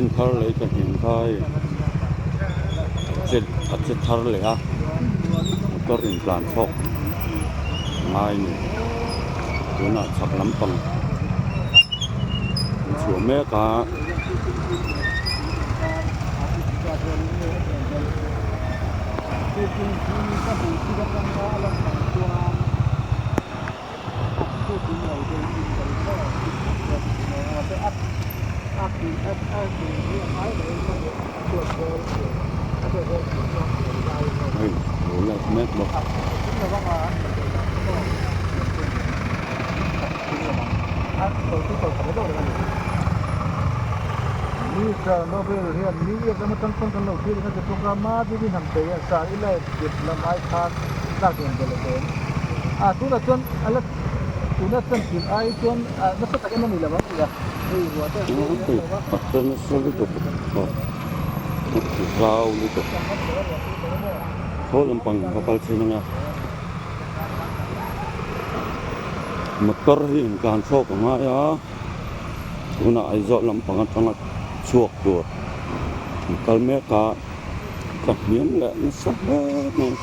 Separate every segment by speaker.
Speaker 1: Engine thar lei ka hniam kha hei a che thar leh a motor intlan chhawk a ngai a ni tunah chhak lampang an chhuah mek a. Hei lo light mek bawk. A che nasa lutuk a a ti zau lutuk thaw lampang va kal thin anga motor hi intlan chhuak a ngai a tunah Aizawl lampang atanga chhuak tur an kal mek a ka hniam leh nasa hle mai.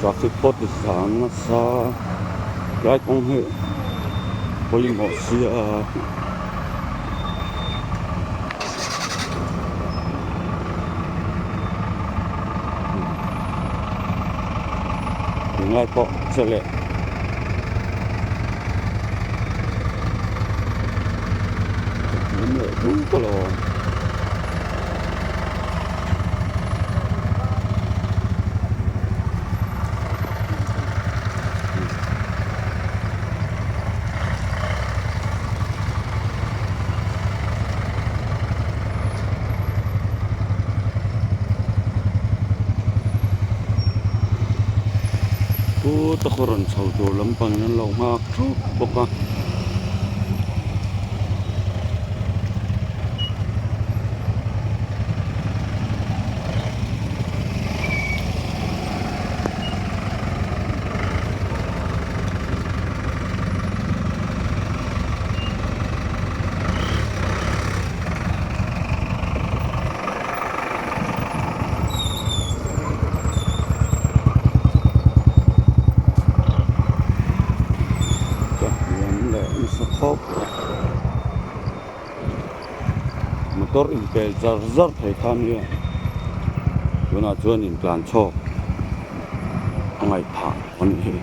Speaker 1: Traffic pawh ti zam nasa tlai kawng hi pawimawh sia. Tunlai pawh che leh hlim leh duk alawm. Puta khaw rawn chho tur lampang in an lo nghak thup bawk a. Ka hmuam leh nasa khawp motor inpel zar zar thei kha nia tunah chuan intlan chhawk a ngaih phah a nih hi.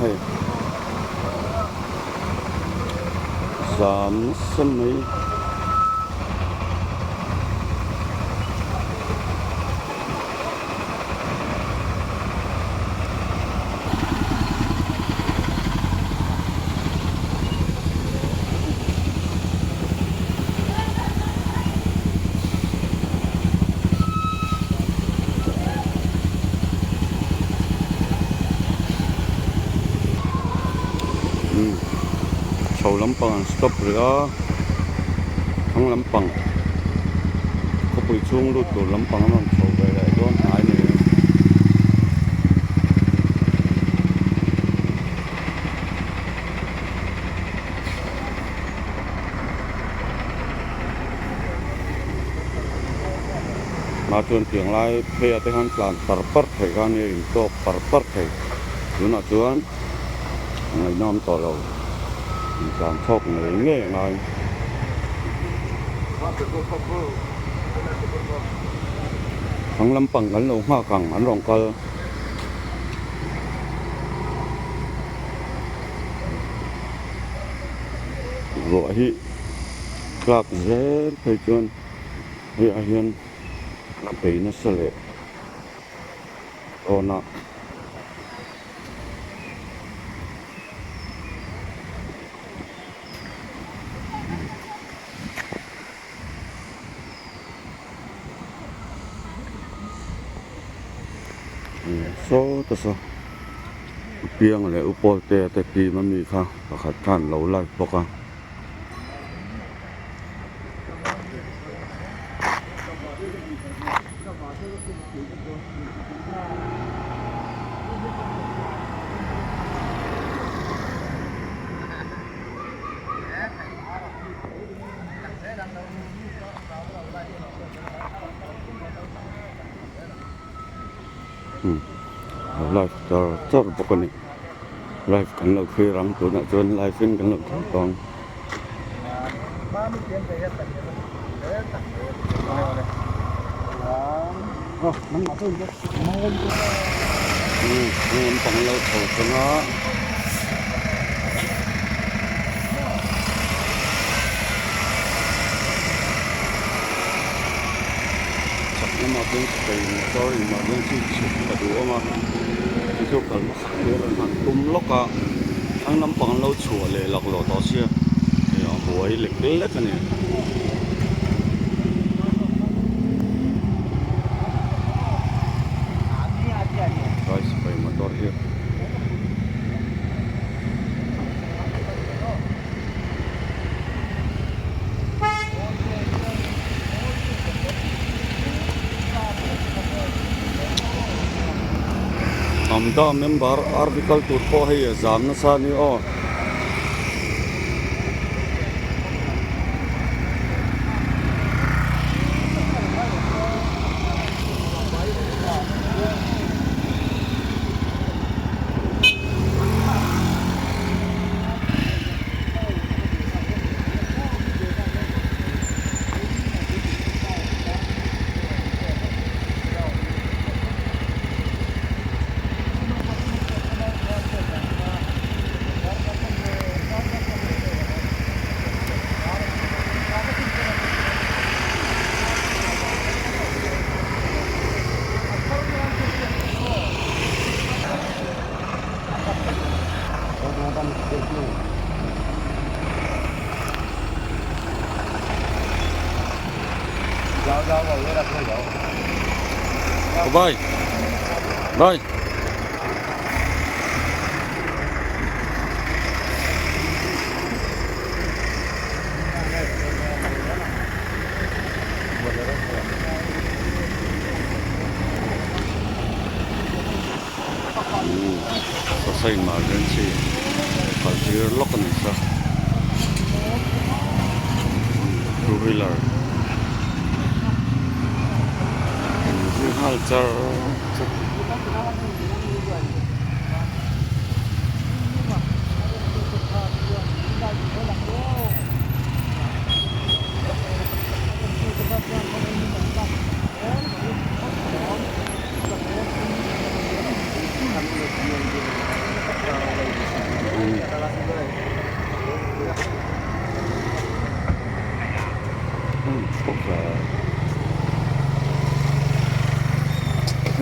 Speaker 1: Hei zam nasa mai. Chho lampang an stop rih a thlang lampang khawpui chhung lut tur lampang an rawn chho ve leh dawn hnai ni. Mah chuan tiang lai phei ah te khan tlan par par thei kha nia in tawk par par thei tunah chuan ngaihnawm tawh lo. Intlan chhawk ngei ngei a ngai. Thlang lampang kan lo nghak ang an rawn kal. Ruah hi tlak zel phei chuan hei ah hian a bei nasa leh dawn a. Saw ta saw u piang leh u pawl te te team ami kha pakhat khan lo live bawk a. Live char char bawk a ni live kan lo thlir ang tunah chuan live in kan lo thlir tawh ang. Hnung lampang lo chho thleng a. Chhak lamah chuan sipai motor emergency chhuk a duh awm a chu chu kal hmasak tur an han tum lawk a thlang lampang an lo chhuah leh laklawh tawh sia hei a buai lek lek a ni. Vai sipai motor hi. Amda member RV kal tur pawh hei a zam nasa a ni aw. Bye. Bye. Sasa emergency kal tir lawk a ni sa two wheeler in zui nghal char char.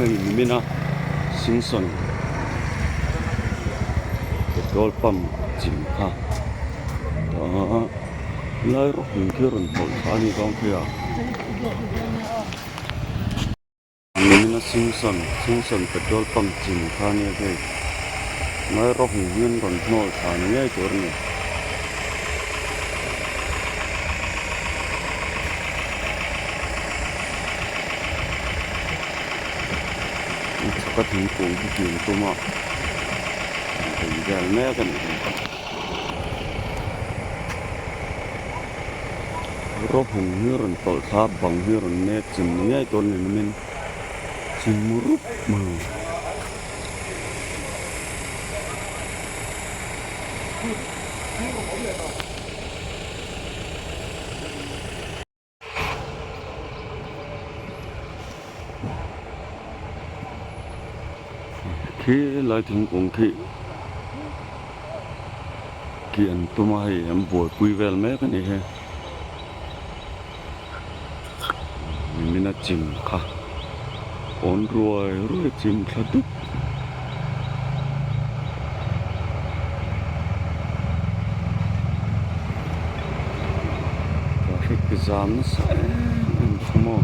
Speaker 1: Hei nimin a Simpson petrol pump chim kha ahh lai rawk in khi a rawn hawlh thla a ni dawn phei a. Nimin a Simpson Simpson petrol pump chim kha ania hei ngai rawk in hian rawn hnawl thla ni ngei tur a ni. Chhaka thingkung hi kin tum a an vel mek a nih hi. Rawhung hi rawn tawlh thla a bang hi rawn nek chim ni ngei tur a ni nimin chim rup mai. Khi lai thingkung khi khi an tum a hei an buaipui vel mek a ni he. Nimin a chim kha awn ruai ruai chim thla dup. Traffic zam nasa em em bawk a maw.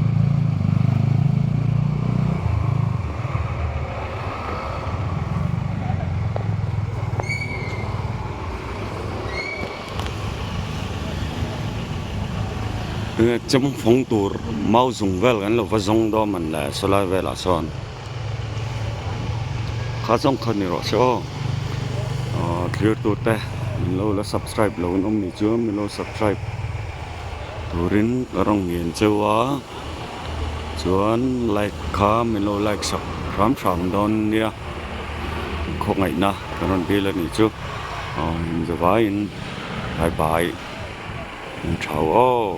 Speaker 1: Cham fawng tur mau zung vel kan lo va zawng dawn man le sawlai velah sawn kha zawng kha ni rawh se aw ahh thlir tur te min lo la subscribe lo an awm nih chuan min lo subscribe turin ka rawn ngen cheu a chuan like kha min lo like sak hram hram dawn nia khawngaihna ka rawn dil a nih chu aw in zavaiin bye bye. An thau aw.